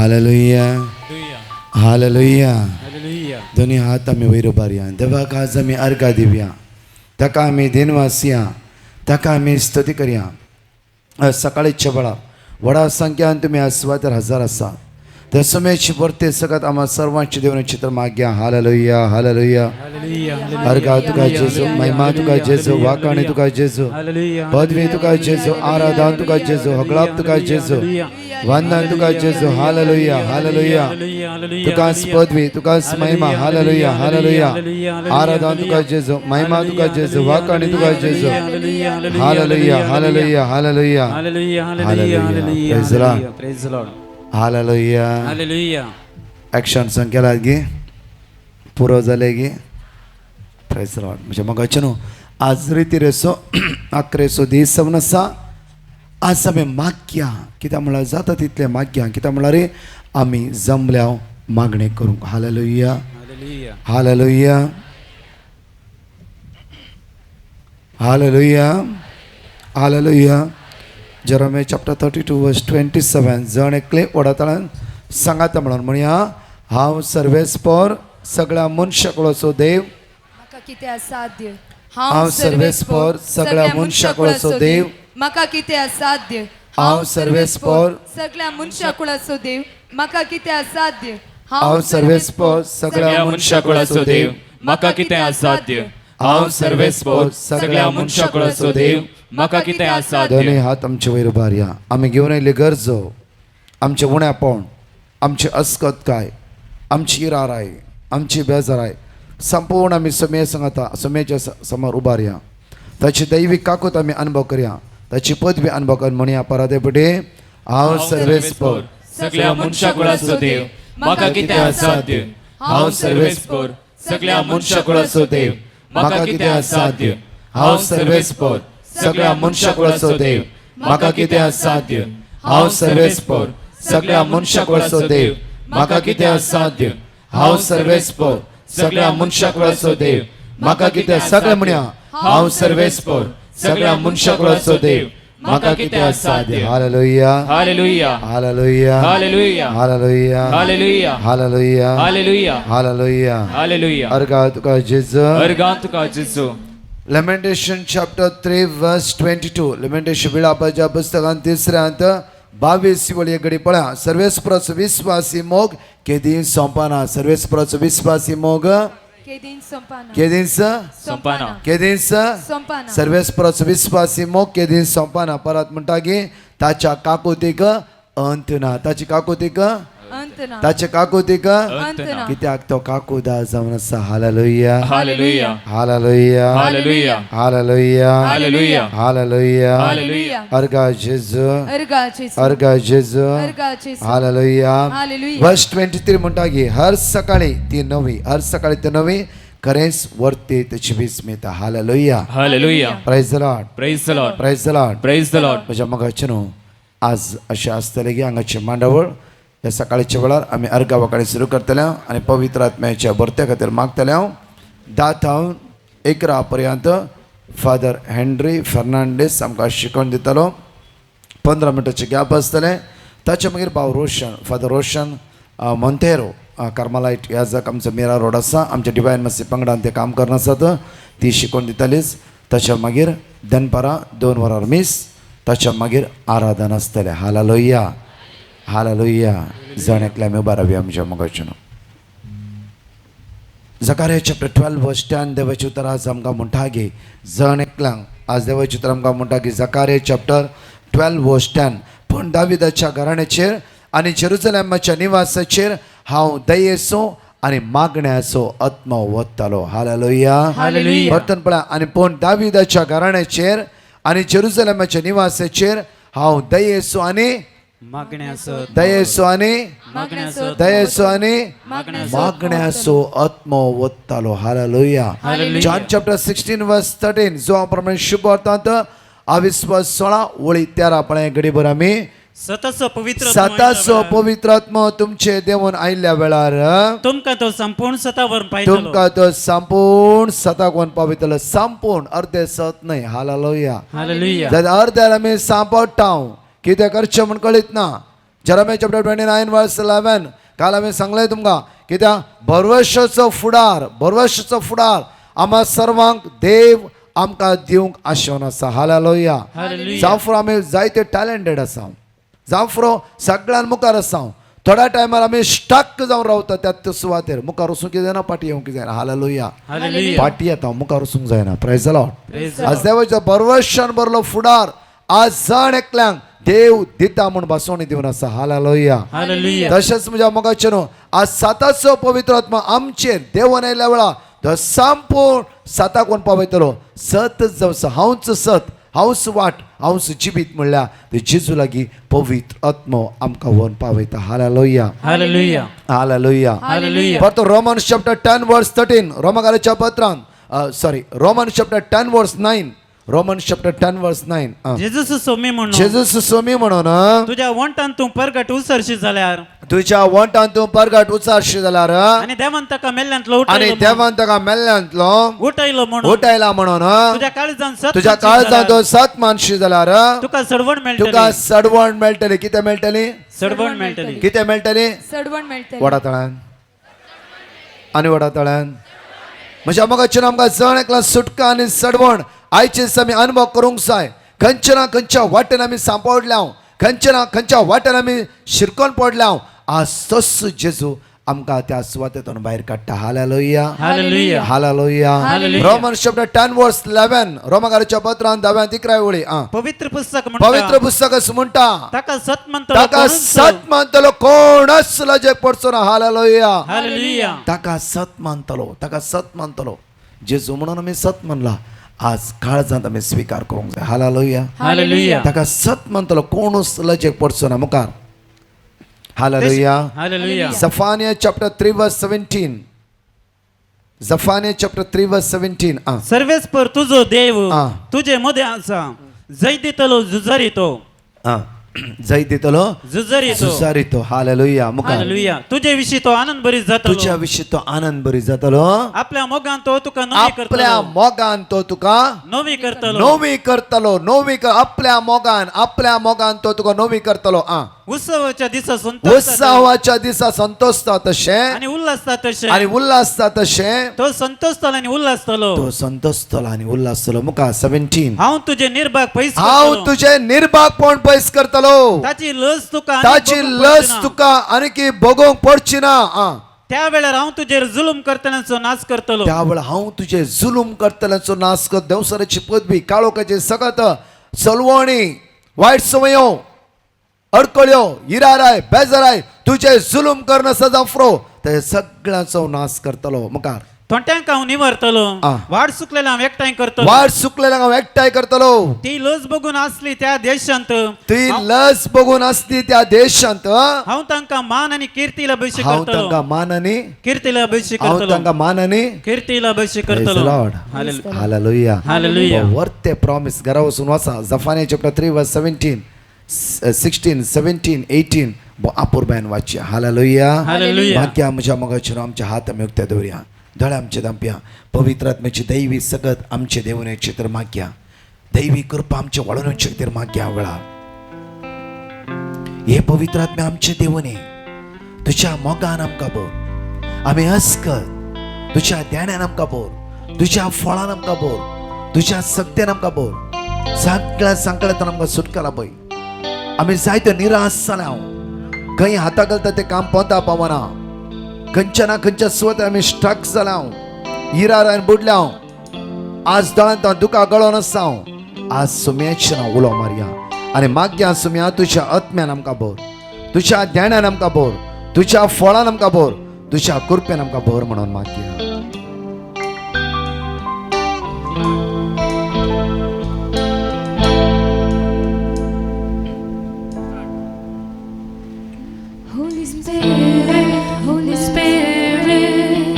Hallelujah, hallelujah. Hallelujah. दोन्ही हात आमी वयर उबारया. देवाक आज आमी अर्घा दिवया, ताका आमी दिनवासया, ताका आमी स्तुती करया. आज सकाळीच्या वेळार व्हडा संख्यान तुमी आसवा तर हजार आसा. त्या सुमेची भरते सगळ्यात आम्हा सर्वांची देवाने चित्र माग्या. Hallelujah, hallelujah. हालेलुया. अर्घा तुका जेजू, महिमा तुका जेजू, वाकाणी तुका जेजू, हालेलुया. पदवी तुका जेजू, आराधन तुका जेजू, हगळाप तुका जेजू, वंदन तुका जेजू. Hallelujah, hallelujah. तुकाच पदवी, तुकाच महिमा. Hallelujah, hallelujah. आराधन तुका जेजू, महिमा तुका जेजू, वाकाणी तुका जेजू. Hallelujah, hallelujah, hallelujah. Hallelujah. Hallelujah. Praise the Lord. Praise the Lord. Hallelujah. Hallelujah. Action संकेला गी पुरो जालें गी. प्रेज लॉर्ड. म्हणजे मगाचे न्हू, आज रिती रेसो आकरेचो दीस जावन आसा. आज आमी मागया, कित्याक म्हळ्यार जाता तितलें मागया, कित्याक म्हळ्यार आमी जमल्या मागणें करूंक. Hallelujah. Hallelujah. Hallelujah, hallelujah, hallelujah. Jeremiah chapter 32 verse 27. जण एकले वडाताळान सांगाता म्हणून म्हणया, हांव सर्वेस्पर सगळ्या मनशाकुळाचो देव. म्हाका कितें असाध्य? हांव सर्वेस्पर सगळ्या मनशाकुळाचो देव. म्हाका कितें असाध्य? हांव सर्वेस्पर सगळ्या मनशाकुळाचो देव. म्हाका कितें असाध्य? हांव सर्वेस्पर सगळ्या मनशाकुळाचो देव. म्हाका कितें असाध्य? हांव सर्वेस्पर सगळ्या मनशाकुळाचो देव. म्हाका कितें असाध्य? दोनूय हात आमचे वयर उबारया. आमी घेवन आयिल्ली गरजो, आमचें उण्यापण, आमची अस्कतकाय, आमची इराराय, आमची बेजाराय संपूर्ण आमी सुमे सांगता सुमेच्या समोर उबारया. ताची दैवीक काकूत आमी अनुभव करया, ताची पदवी अनुभव कर. म्हणया परादे पुढे, हांव सर्वेस्पर सगळ्या मनशाकुळाचो देव. म्हाका कितें असाध्य? हांव सर्वेस्पर सगळ्या मनशाकुळाचो देव. म्हाका कितें असाध्य? हांव सर्वेस्पर सगळ्या मनशाकुळाचो देव. म्हाका कितें असाध्य? हांव सर्वेस्पर सगळ्या मनशाकुळाचो देव. म्हाका कितें असाध्य? हांव सर्वेस्पर सगळ्या मनशाकुळाचो देव. म्हाका कितें, सगळे म्हणया, हांव सर्वेस्पर सगळ्या मनशाकुळाचो देव. म्हाका कितें असाध्य? Hallelujah. Hallelujah. Hallelujah. Hallelujah. Hallelujah. Hallelujah. Hallelujah. Hallelujah. Hallelujah. Hallelujah. अर्गा तुका जेजू. अर्गां तुका जेजू. Lamentation chapter 3 verse 22. Lamentation विळापाच्या पुस्तकान तिसऱ्यांत 22 वळी घडी पळया. सर्वेस्पराचो विस्वासी मोग केदी सोंपाना. सर्वेस्पराचो विस्वासी मोग केदीन संपाना. केदींच संपाना. केदींच संपाना. सर्वेस्पराचो विस्वासी मोग केदीं सोंपाना. परत म्हणटा की ताच्या काकुतीक अंत ना. ताची काकुतीक अंत ना. ताचे काकुतीक अंत ना. कित्याक तो काकुदा जावन आसा. Hallelujah. Hallelujah. Hallelujah. Hallelujah. Hallelujah. Hallelujah. Hallelujah. Hallelujah. अर्गा जेजू. अर्गा जेजू. अर्गा जेजू. अर्गा जेजू. हालेलुया. हालेलुया. वर्स 23 म्हणटा की हर सकाळी ती नवी, हर सकाळी ती नवी, खरेंच वरती त्याची वीज मिळता. Hallelujah. Hallelujah. Praise the Lord. Praise the Lord. Praise the Lord. Praise the Lord. म्हज्या मोगाचें न्हू, आज अशें आसतलें की हांगाची मांडावळ ह्या सकाळच्या वेळार आमी अर्गा वांकडे सुरू करतले आनी पवित्र आत्म्याच्या भरत्या खातीर मागतले. हांव 10 थावन 11 पर्यंत फादर हेनरी फर्नांडीस आमकां शिकवण दितलो. 15 मिनटाचें गॅप आसतलें. ताच्या मागीर भाव रोशन, फादर रोशन मोंतेरो, कार्मालायट ह्या जाक आमचो मिरा रोड आसा, आमच्या डिवायन मसी पंगडान ते काम करना आसात, ती शिकवण दितालीच. ताच्या मागीर दनपारां 2 वरार मीस, ताच्या मागीर आराधन आसतलें. हालेलुया. हालेलुया. जण एकल्या आमी उबा रावया आमच्या मोगाचें. जकारे चॅप्टर 12 वर्स 10. देवाचें उतर आज आमकां म्हणटा की जण एकल्यांक आज देवाचें उतर आमकां म्हणटा की जकारे चॅप्टर 12 वर्स 10, पूण दाविदाच्या घराण्याचेर आनी जेरुजलेमाच्या निवासाचेर हांव दयेचो आनी मागण्याचो आत्मो वत्तालो. हालेलुया. हालेलुया. वर्तन पळया. आनी पूण दाविदाच्या घराण्याचेर आनी जेरुजलेमाच्या निवासाचेर हांव दयेचो आनी मागण्याचो दयेचो आनी मागण्याचो दयेचो आनी मागण्याचो मागण्याचो आत्मो वत्तालो. Hallelujah. Hallelujah. John chapter 16 verse 13. जो प्रमाणे शुभ अर्थांत अविस्वास 16 वळी 13 पळय घडीभर आमी. सताचो पवित्र आत्मो साताचो आयिल्ल्या वेळार पवित्र आत्मो तुमचे देवून आयिल्ल्या वेळार तुमकां तो संपूर्ण सतावर पायतलो. तुमकां तो संपूर्ण सताक पावयतलो. संपूर्ण, अर्दे सत न्हय. हालेलुया. हालेलुया. जाल्यार अर्द्यार आमी सांपडटा, कितें करचें म्हूण कळीत ना. Jeremiah chapter 29 verse 11. काल आमी सांगलें तुमकां कित्याक भरवशाचो फुडार, भरवशाचो फुडार आमा सर्वांक देव आमकां दिवंक आशेवन आसा. हालेलुया. हालेलुया. जावं आमी जायते टॅलेंटेड आसा, जावं सगळ्यान मुखार आसा, थोड्या टायमार आमी स्टक जावन रावता त्या सुवातेर, मुखार वचूंक जायना, फाटीं येवंक जायना. हालेलुया. हालेलुया. फाटीं येता, मुखार वचूंक जायना. Praise the Lord. Praise the आज देवाच्या भरवशान भरलो फुडार आज जण एकल्यांक देव दिता म्हूण भासवणी दिवन आसा. हालेलुया. हालेलुया. तशेंच म्हज्या मोगाचें न्हू, आज साताचो पवित्र आत्मा आमचेर देवन आयल्या वेळा तो संपूर्ण साताक कोण पावयतलो. सत जावचो, हांवच सत, हांवच वाट, हांवच जिबीत म्हणल्यार ते जेजू लागीं पवित्र आत्मो आमकां व्हरून पावयता. हालेलुया. हालेलुया. हालेलुया. हालेलुया. परतो रोमन चॅप्टर 10 वर्स 13, रोमकाराच्या पत्रान, sorry, Roman chapter 10 verse 9, Roman chapter 10 verse 9. Jesus Somi म्हणून जेजूस सोमी म्हणून तुझ्या वंटान तूं परगट उसरशी जाल्यार तुझ्या वंटान तूं परगट उचारशी जाल्यार आनी देवान ताका मेल्ल्यांतलो आनी उठयलो देवान ताका मेल्ल्यांतलो उठयलो म्हणून उठयला म्हणून तुझ्या काळजान सत तुझ्या मानशी काळजान जाल्यार तूं सत मानशी जाल्यार तुका सडवण तुका मेळटली. सडवण मेळटली. कितें मेळटली? सडवण मेळटली. कितें मेळटली? सडवण मेळटली. वडा तळ्यान आनी वडा तळ्यान. म्हज्या मोगाचेर आमकां जण एकला सुटका आनी सडवण आयचे दिसा आमी अनुभव करूंक जाय. खंयच्या ना खंयच्या वाटेन आमी सांपडल्या, खंयच्या ना खंयच्या वाटेन आमी शिरकोन पडल्या, आज तस जेजू आमकां त्या सुवातेतून भायर काडटा. Hallelujah. Hallelujah. Hallelujah. Hallelujah. Roman chapter 10 वर्स 11, रोमकाराच्या पत्रान 10 11 वळी. पवित्र पुस्तक म्हणटा पवित्र पुस्तक अशें म्हणटा, ताका सत म्हणटलो ताका कोणूच. सत मानतलो कोणच लजेक पडचो ना. हालेलुया. हालेलुया. ताका सत मानतलो, ताका सत मानतलो. जेजू म्हणून आमी सत मानला, आज काळजांत आमी स्विकार करूंक जाय. हालेलुया. हालेलुया. ताका सत मानतलो कोणूच लजेक पडचो ना. मुखार. हालेलुया. हालेलुया. जफानिया चॅप्टर 3 वर्स 17, जफानिया चॅप्टर 3 वर्स 17. सर्वेस्पर तुझो देव आ. तुझे मदें आसा, जैत दितलो झुजारी तो. जैत दितलो झुजारी तो. झुजारी तो. हालेलुया. मुखार. हालेलुया. तुझे विशीं तो आनंद भरीत जातलो. तुज्या विशीं तो आनंद बरी जातलो. आपल्या मोगान तो तुका नवी आपल्या करतलो. मोगान तो तुका नवी करतलो. नवी करतलो. नवी आपल्या मोगान, आपल्या मोगान तो तुका नवी करतलो. उत्सवाच्या दिसा संतोषता उत्सवाच्या दिसा संतोषता तशें आनी उल्हासता तशें आनी उल्हासता तशें तो संतोषतलो आनी उल्हासतलो. तो संतोषतलो आनी उल्हासतलो. मुखार 17. हांव तुजे निर्भाग पयस हांव करतलो. तुजे निर्भागपण पयस करतलो. ताची लज तुका आनी ताची भोगूंक लस पडची ना. तुका आणखी भोगोवंक पडची ना. त्या वेळार हांव तुजेर जुलूम करतल्यांचो नाश करतलो. त्या वेळार हांव तुजे जुलूम करतल्यांचो नाश कर. देंवसराची पदवी, काळोखाची सगत, सलवणी, वायट संवयो, अडकळ्यो, इराराय, बेजाराय, तुजे जुलूम करणं सदां फ्रो ते सगळ्यांचो नाश करतलो. मुखार. थोंट्यांक हांव निवरतलो. आ. वाड सुकलेल्या हांव एकठांय करतलो. वाट सुकलेल्यांक हांव एकठांय करतलो. ती लज बघून आसली त्या देशांत ती लस बघून आसली त्या देशांत हांव तांकां मान आनी कीर्तीला अभिषेक हांव करतलो. तांकां मान आनी कीर्तीला अभिषेक हांव करतलो. तांकां मान आनी कीर्तीला अभिषेक Praise the करतलो. Lord. Hallelujah. Hallelujah. Hallelujah. वर्ते प्रॉमिस घरा वचून वाचा. जफानिया चॅप्टर 3 वर्स 17, 16, 17, 18 अपुरबायन वाचया. हालेलुया. हालेलुया. मागया म्हज्या मोगाचेर आमच्या हात आमी उक्ते दवरया, दोळे आमचे धांपया. पवित्र आत्म्याची दैवी सगत आमचे देवण्याची तर मागया, दैवी कृपा आमचे वळोवचे खातीर मागया. वेळार हे पवित्र आत्म्या आमचे देवने, तुज्या मोगान आमकां भर, आमी अस्कत तुज्या ध्यानान आमकां भर, तुज्या फळान आमकां भर, तुज्या सक्तेन आमकां भर. सगळ्या संकटांतल्यान आमकां सुटकारा पळय. आमी जायते निराश जाल्या, खंय हाता घालता तें काम पोंता पावना, खंयच्या ना खंयच्या सुवातेर आमी स्ट्रक जाल्या, इरारान बुडल्या. आज दोळ्यांत दुकां गळोन आसा. आज सुम्याचें नांव उलो मारया आनी मागया, सुम्या तुज्या आत्म्यान आमकां भर, तुज्या ध्यानान आमकां भर, तुज्या फळान आमकां भर, तुज्या कृपेन आमकां भर म्हणून मागया. Holy Spirit, Holy Spirit,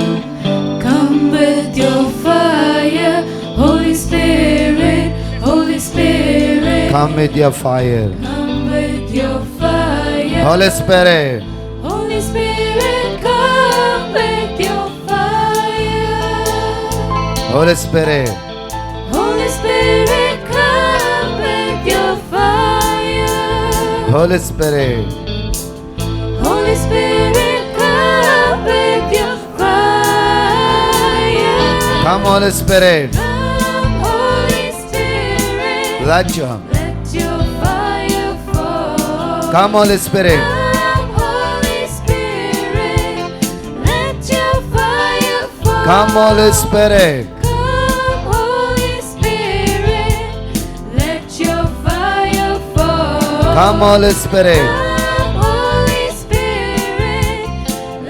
come with your fire. Holy Spirit, Holy Spirit, Come with your fire. Come with your fire. Holy Spirit. Holy Spirit, come with your fire. Holy Spirit. Holy Spirit, come with your fire. Holy Spirit. Come Holy Spirit. Come, Holy Spirit. Let your Let your fire fall. Come Holy Spirit. Come, Holy Spirit. Let your fire fall. Come Holy Spirit. Come, Holy Spirit. Let your fire fall. Come Holy Spirit. Come, Holy Spirit.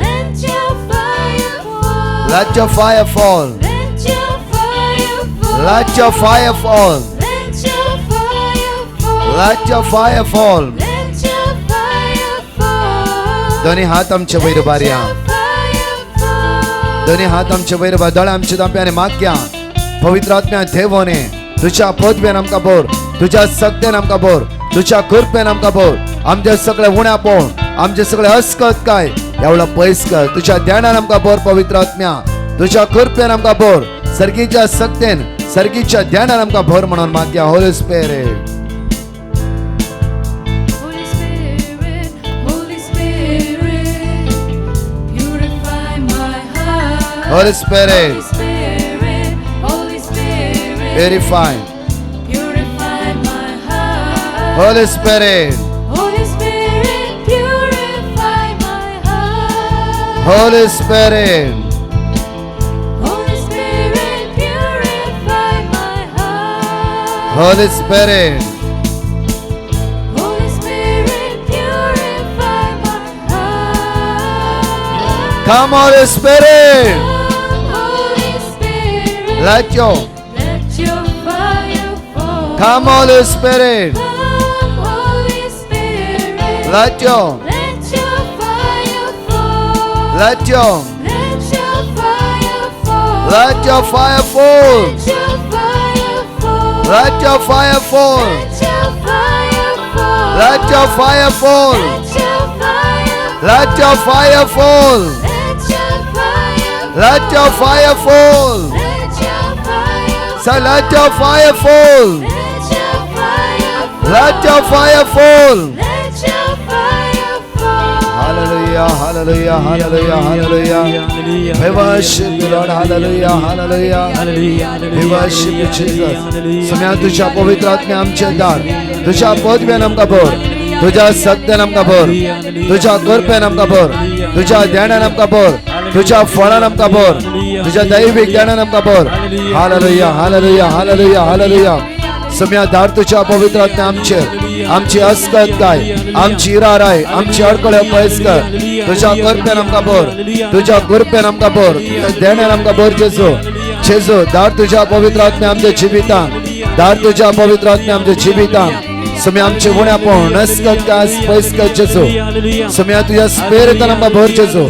Let your fire fall. Let your fire fall. Let your fire fall. Let your fire fall. Let your fire fall. Let your fire fall. Let your fire fall. दोन्ही हात आमचे वयर उबारया. Let your fire fall. दोन्ही हात आमचे वयर उबार, दोळे आमचे धांपे आनी मागया. पवित्र आत्म्या देवोने तुझ्या पदव्यान आमकां भर, तुझ्या शक्तेन आमकां भर, तुझ्या कृपेन आमकां भर. आमचे सगळे उण्यापण, आमचे सगळे अस्कत काय एवढं पयस कर. तुझ्या ध्यानान आमकां भर पवित्र आत्म्या, तुझ्या कृपेन आमकां भर, सर्गीच्या शक्तेन सर्गीच्या ध्यानान आमकां भर म्हणून मागया. Holy Spirit. Holy Spirit, Holy Spirit, purify my heart. Holy Spirit. Holy Spirit, Holy Spirit, Purify. purify my heart. Holy Spirit. Holy Spirit, purify my heart. Holy Spirit. Holy Spirit, purify my heart. Holy Spirit. Holy Spirit, purify my heart. Come Holy Spirit. Come, Holy Spirit, Let your let your fire fall. Come Holy Spirit. Come, Holy Spirit, Let your let your fire fall. Let your Let your fire fall. Let your fire fall. Let your fire fall. Let your fire fall. Let your fire fall. Let your fire fall. Let your fire Let your fire fall. Let your fire Let your fire fall. Let your fire Say, let your fire fall. Let your fire fall. Let your fire fall. Let your fire fall. Hallelujah, hallelujah, hallelujah, hallelujah. We worship you, Lord. Hallelujah, hallelujah. We worship you, Jesus. सुम्या तुझ्या पवित्र आत्म्या आमचे दार, तुझ्या पदव्यान आमकां भर, तुझ्या सत्यान आमकां भर, तुझ्या कृपेन आमकां भर, तुझ्या ध्यानान आमकां भर, तुझ्या फळान आमकां भर, तुझ्या दैवीक ज्ञानान आमकां भर. Hallelujah, hallelujah, hallelujah, hallelujah. सुम्या धाड तुझ्या पवित्र आत्म्या आमचेर, आमची अस्कत काय, आमची इराराय, आमची अडकळे पयस कर. तुझ्या कृपेन आमकां भर, तुझ्या कृपेन आमकां भर, तुझ्या ध्यानान आमकां भर. जेजू, जेजू, धाड तुझ्या पवित्र आत्म्या आमच्या जिवितान, धाड तुझ्या पवित्र आत्म्या आमच्या जिवितान. सुम्या आमचे उण्यापण नसकत काय पयस कर जेजू. सुम्या तुझ्या स्पिरितान आमकां भर जेजू.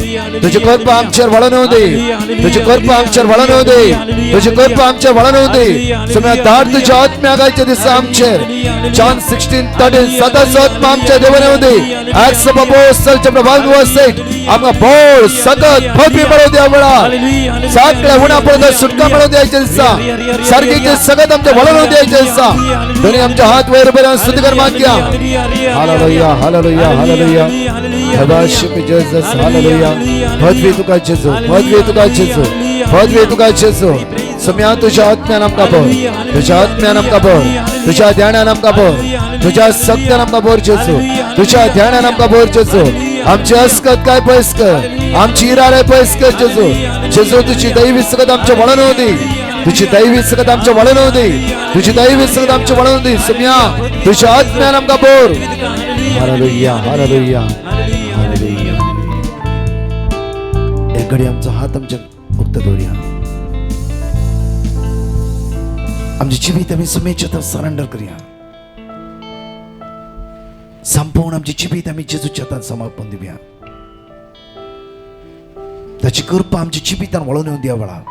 तुझी कृपा आमचेर वळून येवं दी, तुझी कृपा आमचेर वळून येवं दी, तुझी कृपा आमचेर वळून येवं दी. सुम्या धाड तुझ्या आत्म्या गायच्या दिसा आमचेर. जॉन 16:13 सदाचो आत्मा आमच्या देवान येवं दी. Acts of Apostle chapter 1 verse 8 आमकां बोळ सगत पदवी मेळोवं दी. वेळा सगळ्या उणापण सुटका मेळोवं द्यायच्या दिसा, सारखीचे सगत आमच्या वळून येवं द्यायच्या दिसा. दोन्ही आमच्या हात वयर बऱ्या स्तुती कर मागया. Hallelujah, hallelujah, hallelujah. We worship you, Jesus. Hallelujah. पदवी तुका जेजू, पदवी तुका जेजू, पदवी तुका जेजू. सुम्या तुझ्या आत्म्यान आमकां भर, तुझ्या आत्म्यान आमकां भर, तुझ्या ध्यानान आमकां भर, तुझ्या शक्त्यान आमकां भर जेजू, तुझ्या ध्यानान आमकां भर जेजू. आमची अस्कत काय पयस कर, आमची इरारे पयस कर जेजू. जेजू तुझी दैवी सकत आमच्या वळण येवं दी, तुझी दैवी सकत आमच्या वळण येवं दी, तुझी दैवी सकत आमच्या वळण येवं दी. सुम्या तुझ्या आत्म्यान आमकां भर. Hallelujah, hallelujah, hallelujah. एक घडी आमचो हात आमच्या उक्त दवरया. आमचे जिवीत आमी सुमेच्या हातार सरेंडर करया. संपूर्ण आमचे जिवीत आमी जेजूच्या हातान समर्पण दिवया. ताची कृपा आमच्या जिवितान वळून येवं दिया. वेळार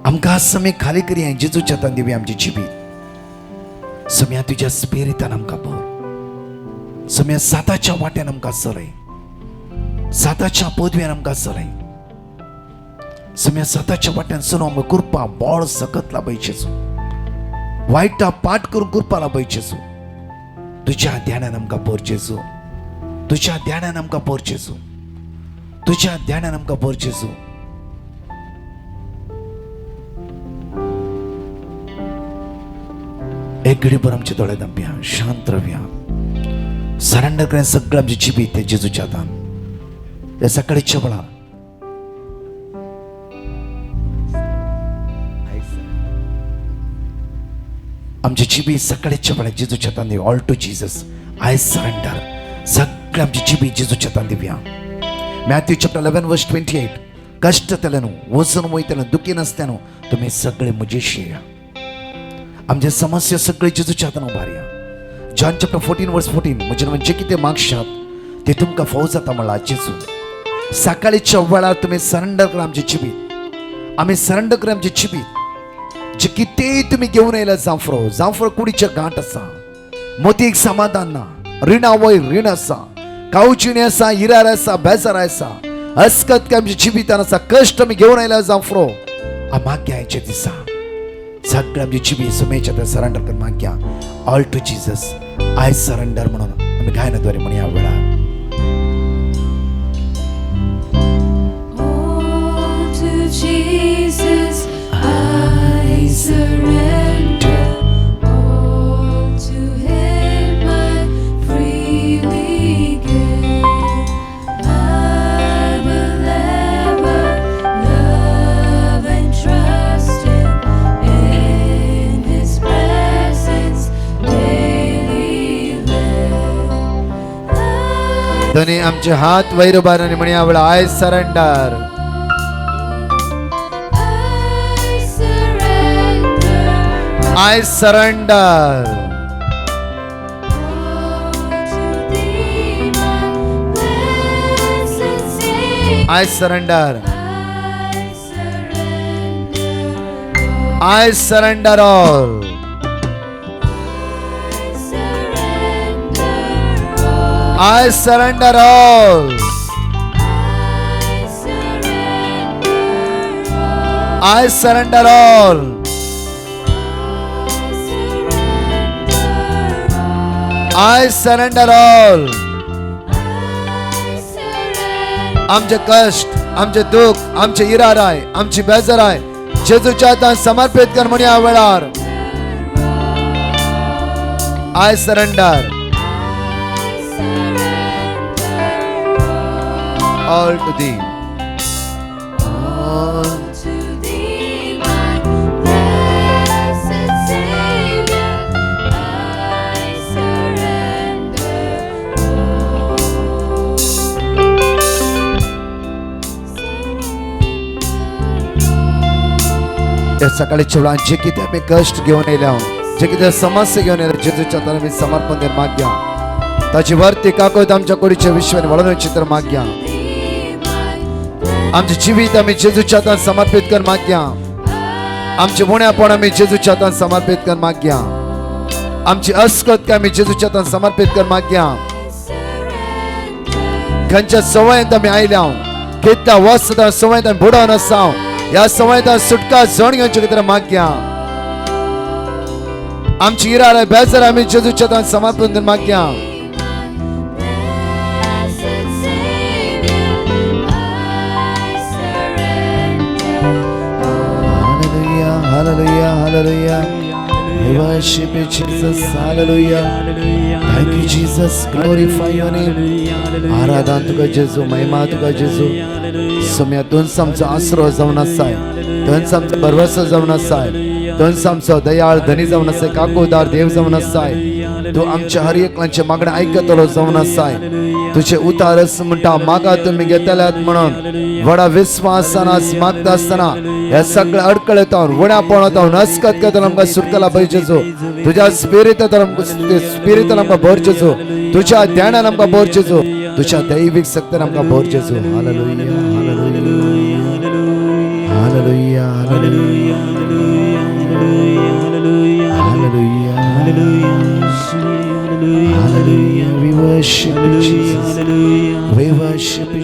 आमकां समे खाली करया, जेजूच्या हातान दिवया आमचे जिवीत. सम्या तुज्या स्पिरितान आमकां भर. सम्या साताच्या वाट्यान आमकां चलय, साताच्या पदव्यान आमकां चलय. सम्या साताच्या वाट्यान चलो आमकां कृपा बळ सकत लाभय जेजू. वायटा पाठ करून कृपा लाभय जेजू. तुझ्या ध्यानान आमकां भर जेजू, तुझ्या ध्यानान आमकां भर जेजू, तुझ्या ध्यानान आमकां भर जेजू. एक घडीभर आमचे दोळे धांपया, शांत रावया, सरेंडर करून सगळं आमचें जिवीत तें जेजूच्या हातान. ह्या सकाळीच्या वेळार आमचें जिवीत सकाळीच्या वेळार जेजूच्या हातान दिवया. All to Jesus I surrender. सगळें आमचें जिवीत जेजूच्या हातान दिवया. Matthew chapter 11 verse 28. कश्ट जातले न्हू, वजन वयतलें, दुखी नासता न्हू, तुमी सगळे म्हजेशी या. आमचे समस्या सगळे जेजूच्या हातान उबारया. John chapter 14 verse 14. म्हजे नांवान जे कितें मागशात ते तुमकां फाव जाता म्हणला जेजू. सकाळीच्या वेळार तुमी सरेंडर करा आमचें जिवीत. आमी सरेंडर करा आमचें जिवीत. जे कितेंय तुमी घेवन येयल्या, जांफरो जांफरो कुडीचे गांठ आसा, मतीक समाधान ना, रिणा वयर रीण आसा, कावचिणी आसा, इरार आसा, बेजार आसा, अस्कत आमच्या जिवितान आसा, कश्ट आमी घेवन आयल्या जांफरो माग्याचे दिसा सगळें आमची जिवीत सुमेच्या सरेंडर कर माग्या. All to Jesus I surrender म्हणून आमी गायनाद्वारे म्हणया वेळार. All to Jesus I surrender. All to Him I freely give. I will ever love and trust Him, in His presence daily live. I धनी आमचे हात वयर उबार आणि म्हणया वेळा I surrender. I surrender. I surrender. All to Thee, my blessed Savior. I surrender. I surrender. I surrender all. I surrender all. I surrender all. I surrender all. I surrender all. I surrender all. I surrender all. I surrender. आमचे कश्ट, आमचे दुःख, आमचे इराराय, आमची बेजाराय जेजूच्या हातान समर्पित कर म्हणया वेळार. I surrender. I surrender all. All to thee. All to Thee, my blessed Savior, I surrender all. Surrender all. त्या सकाळी वेळार जे कितें आमी कश्ट घेवन येयल्या, जे कितें समस्या घेवन येयल्या, जेजूच्या हातान आमी समर्पण दिवन मागया. ताची वर्ती काकूत आमच्या कुडीच्या विश्वान वळून चित्र मागया. Thee, my आमचें जिवीत आमी जेजूच्या हातान समर्पीत कर मागया. आमचे उण्यापण आमी जेजूच्या हातान समर्पीत कर मागया. आमची अस्कत आमी जेजूच्या हातान समर्पीत कर मागया. surrender. खंयच्या सवयेंत आमी आयल्या, कितल्या वर्सां सवयेंत आमी बुडोवन आसा, ह्या सवयेंत सुटका जण घेवचे खातीर मागया. आमची इरार बेजार आमी जेजूच्या हातान समर्पण दिवन मागया. Blessed Savior, I surrender all. Hallelujah, hallelujah, hallelujah. We worship you, Jesus. Hallelujah. Thank you, Jesus. Glorify your name. आराधना तुका जेजू, महिमा तुका जेजू. सोम्या तुंच आमचो आसरो जावन आसाय, तुंच आमचो भरवसो जावन आसाय, तुंच आमचो दयाळ धनी जावन आसाय, काकोदार देव जावन आसाय. तूं आमच्या हर एकल्याचे मागणें आयकतलो जावन आसाय. तुझे उतारस म्हणटा मागा तुमी घेतल्यात म्हणून व्हडा विस्वासान आज मागता आसतना ह्या सगळ्या अडकळेतावन, उण्यापणातावन, अस्कत करताना आमकां सुटका पाहिजे जेजू. तुझ्या स्पिरितान आमकां, स्पिरितान आमकां भर जेजू. तुझ्या ध्यानान आमकां भर जेजू. तुझ्या दैवीक शक्तीन आमकां भर जेजू. Hallelujah, hallelujah, hallelujah, hallelujah, hallelujah. We worship you, Jesus. We worship you,